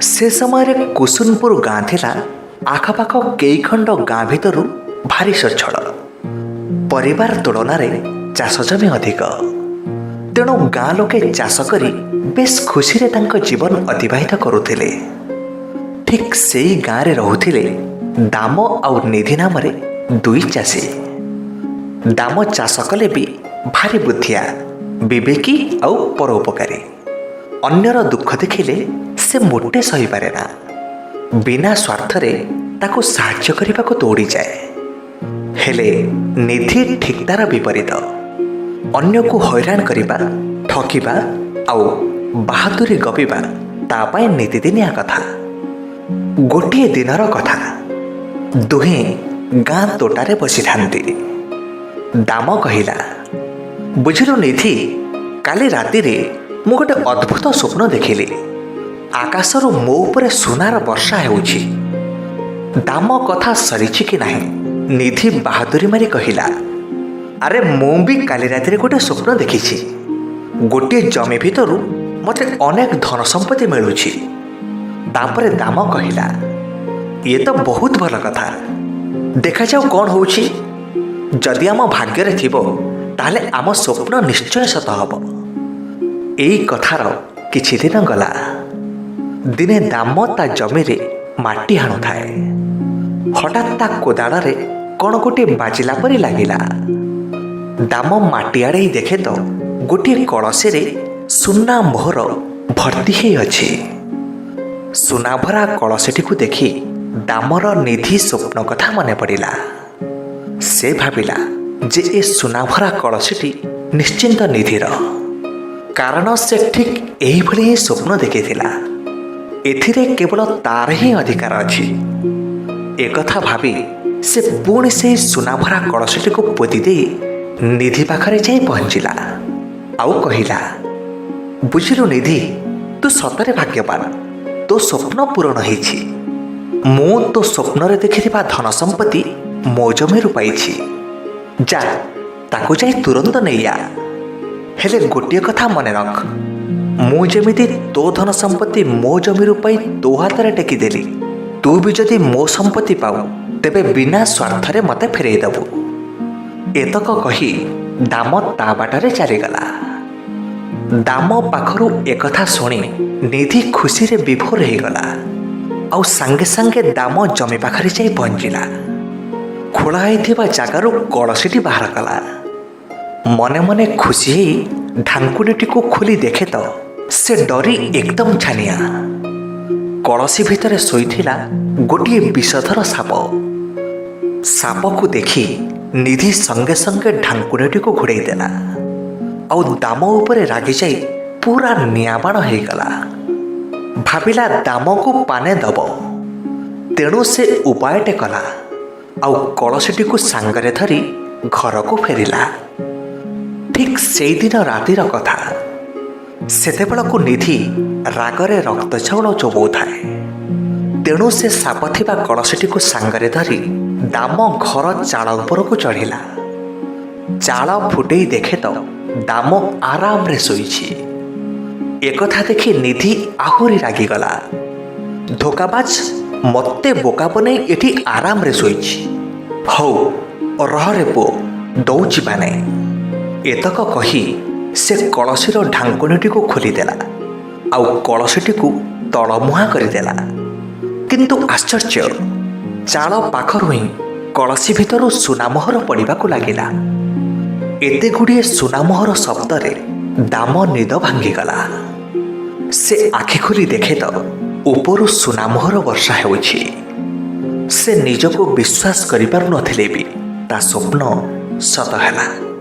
ସେ ସମୟରେ କୁସୁନପୁର ଗାଁ ଥିଲା ଆଖପାଖ କେଇଖଣ୍ଡ ଗାଁ ଭିତରୁ ଭାରି ସ୍ୱଚ୍ଛଳ। ପରିବାର ତୁଳନାରେ ଚାଷ ଜମି ଅଧିକ। ତେଣୁ ଗାଁ ଲୋକେ ଚାଷ କରି ବେଶ ଖୁସିରେ ତାଙ୍କ ଜୀବନ ଅତିବାହିତ କରୁଥିଲେ। ଠିକ୍ ସେଇ ଗାଁରେ ରହୁଥିଲେ ଦାମ ଆଉ ନିଧି ନାମରେ ଦୁଇ ଚାଷୀ। ଦାମ ଚାଷ କଲେ ବି ଭାରି ବୁଦ୍ଧିଆ, ବିବେକୀ ଆଉ ପରୋପକାରୀ। ଅନ୍ୟର ଦୁଃଖ ଦେଖିଲେ ସେ ମୋଟେ ସହିପାରେ ନା। ବିନା ସ୍ୱାର୍ଥରେ ତାକୁ ସାହାଯ୍ୟ କରିବାକୁ ଦୌଡ଼ିଯାଏ। ହେଲେ ନିଧି ଠିକ୍ ତାର ବିପରୀତ। ଅନ୍ୟକୁ ହଇରାଣ କରିବା, ଠକିବା ଆଉ ବାହାଦୁରୀ ଗପିବା ତା ପାଇଁ ନିତିଦିନିଆ କଥା। ଗୋଟିଏ ଦିନର କଥା, ଦୁହେଁ ଗାଁ ତୋଟାରେ ବସିଥାନ୍ତି। ଦାମ କହିଲା, "ବୁଝିଲୁ ନିଧି, କାଲି ରାତିରେ ମୁଁ ଗୋଟେ ଅଦ୍ଭୁତ ସ୍ୱପ୍ନ ଦେଖିଲି। ଆକାଶରୁ ମୋ ଉପରେ ସୁନାର ବର୍ଷା ହେଉଛି।" ଦାମ କଥା ସରିଛି କି ନାହିଁ, ନିଧି ବାହାଦୁରୀ ମାରି କହିଲା, "ଆରେ, ମୁଁ ବି କାଲି ରାତିରେ ଗୋଟେ ସ୍ୱପ୍ନ ଦେଖିଛି। ଗୋଟିଏ ଜମି ଭିତରୁ ମୋତେ ଅନେକ ଧନ ସମ୍ପତ୍ତି ମିଳୁଛି।" ତାପରେ ଦାମ କହିଲା, "ଇଏ ତ ବହୁତ ଭଲ କଥା। ଦେଖାଯାଉ କ'ଣ ହେଉଛି। ଯଦି ଆମ ଭାଗ୍ୟରେ ଥିବ, ତାହେଲେ ଆମ ସ୍ୱପ୍ନ ନିଶ୍ଚୟ ସତ ହେବ।" ଏଇ କଥାର କିଛି ଦିନ ଗଲା। ଦିନେ ଦାମ ତା ଜମିରେ ମାଟି ହାଣୁଥାଏ। ହଠାତ୍ ତା କୋଦାଳରେ କ'ଣ ଗୋଟିଏ ବାଜିଲା ପରି ଲାଗିଲା। ଦାମ ମାଟି ଆଡ଼େଇ ଦେଖେ ତ ଗୋଟିଏ କଳସୀରେ ସୁନା ମୋହର ଭର୍ତ୍ତି ହେଇ ଅଛି। ସୁନାଭରା କଳସୀଟିକୁ ଦେଖି ଦାମର ନିଧି ସ୍ୱପ୍ନ କଥା ମନେ ପଡ଼ିଲା। ସେ ଭାବିଲା ଯେ ଏ ସୁନାଭରା କଳସୀଟି ନିଶ୍ଚିନ୍ତ ନିଧିର, କାରଣ ସେ ଠିକ୍ ଏହିଭଳି ହିଁ ସ୍ୱପ୍ନ ଦେଖିଥିଲା। ଏଥିରେ କେବଳ ତାର ହିଁ ଅଧିକାର ଅଛି। ଏକଥା ଭାବି ସେ ପୁଣି ସେହି ସୁନାଭରା କଳସୀଟିକୁ ପୋତି ଦେଇ ନିଧି ପାଖରେ ଯାଇ ପହଞ୍ଚିଲା ଆଉ କହିଲା, "ବୁଝିଲୁ ନିଧି, ତୁ ସତରେ ଭାଗ୍ୟବାନ। ତୋ ସ୍ୱପ୍ନ ପୂରଣ ହେଇଛି। ମୁଁ ତୋ ସ୍ୱପ୍ନରେ ଦେଖିଥିବା ଧନ ସମ୍ପତ୍ତି ମୋ ଜମିରୁ ପାଇଛି। ଯା, ତାକୁ ଯାଇ ତୁରନ୍ତ ନେଇଆ। ହେଲେ ଗୋଟିଏ କଥା ମନେ ରଖ, ମୁଁ ଯେମିତି ତୋ ଧନ ସମ୍ପତ୍ତି ମୋ ଜମିରୁ ପାଇ ତୋ ହାତରେ ଟେକିଦେଲି, ତୁ ବି ଯଦି ମୋ ସମ୍ପତ୍ତି ପାଉ, ତେବେ ବିନା ସ୍ୱାର୍ଥରେ ମୋତେ ଫେରେଇ ଦେବୁ।" ଏତକ କହି ଦାମ ତା ବାଟରେ ଚାଲିଗଲା। ଦାମ ପାଖରୁ ଏକଥା ଶୁଣି ନିଧି ଖୁସିରେ ବିଭୋର ହେଇଗଲା ଆଉ ସାଙ୍ଗେ ସାଙ୍ଗେ ଦାମ ଜମି ପାଖରେ ଯାଇ ପହଞ୍ଚିଲା। ଖୋଳା ହେଇଥିବା ଜାଗାରୁ କଳସୀଟି ବାହାର କଲା। ମନେ ମନେ ଖୁସି ହେଇ ଢାଙ୍କୁଣୀଟିକୁ ଖୋଲି ଦେଖେ ତ ସେ ଡରି ଏକଦମ ଛାନିଆ। କଳସୀ ଭିତରେ ଶୋଇଥିଲା ଗୋଟିଏ ବିଷଧର ସାପ। ସାପକୁ ଦେଖି ନିଧି ସଙ୍ଗେ ସଙ୍ଗେ ଢାଙ୍କୁଣୀଟିକୁ ଘୋଡ଼େଇ ଦେଲା ଆଉ ଦାମ ଉପରେ ରାଗିଯାଇ ପୁରା ନିଆଁବାଣ ହେଇଗଲା। ଭାବିଲା ଦାମକୁ ପାନେ ଦବ। ତେଣୁ ସେ ଉପାୟଟେ କଲା ଆଉ କଳସୀଟିକୁ ସାଙ୍ଗରେ ଧରି ଘରକୁ ଫେରିଲା। ଠିକ୍ ସେଇଦିନ ରାତିର କଥା। ସେତେବେଳକୁ ନିଧି ରାଗରେ ରକ୍ତ ଚାଉଳ ଚୋବଉଥାଏ। ତେଣୁ ସେ ସାପ ଥିବା କଳସୀଟିକୁ ସାଙ୍ଗରେ ଧରି ଦାମ ଘର ଚାଳ ଉପରକୁ ଚଢ଼ିଲା। ଚାଳ ଫୁଟେଇ ଦେଖେ ତ ଦାମ ଆରାମରେ ଶୋଇଛି। ଏକଥା ଦେଖି ନିଧି ଆହୁରି ରାଗିଗଲା। ଧୋକାବାଜ ମୋତେ ବୋକା ବନେଇ ଏଠି ଆରାମରେ ଶୋଇଛି। ହଉ ରହରେ ପୁଅ, ଦଉଛି ମାନେ। ଏତକ କହି ସେ କଳସୀର ଢାଙ୍କୁଣୀଟିକୁ ଖୋଲିଦେଲା ଆଉ କଳସୀଟିକୁ ତଳମୁହାଁ କରିଦେଲା। କିନ୍ତୁ ଆଶ୍ଚର୍ଯ୍ୟ, ଚାଳ ପାଖରୁ ହିଁ କଳସୀ ଭିତରୁ ସୁନାମୋହର ପଡ଼ିବାକୁ ଲାଗିଲା। ଏତେ ଗୁଡ଼ିଏ ସୁନାମୋହର ଶବ୍ଦରେ ଦାମ ନିଦ ଭାଙ୍ଗିଗଲା। ସେ ଆଖି ଖୋଲି ଦେଖେ ତ ଉପରୁ ସୁନାମୋହର ବର୍ଷା ହେଉଛି। ସେ ନିଜକୁ ବିଶ୍ୱାସ କରିପାରୁନଥିଲେ ବି ତା ସ୍ୱପ୍ନ ସତ ହେଲା।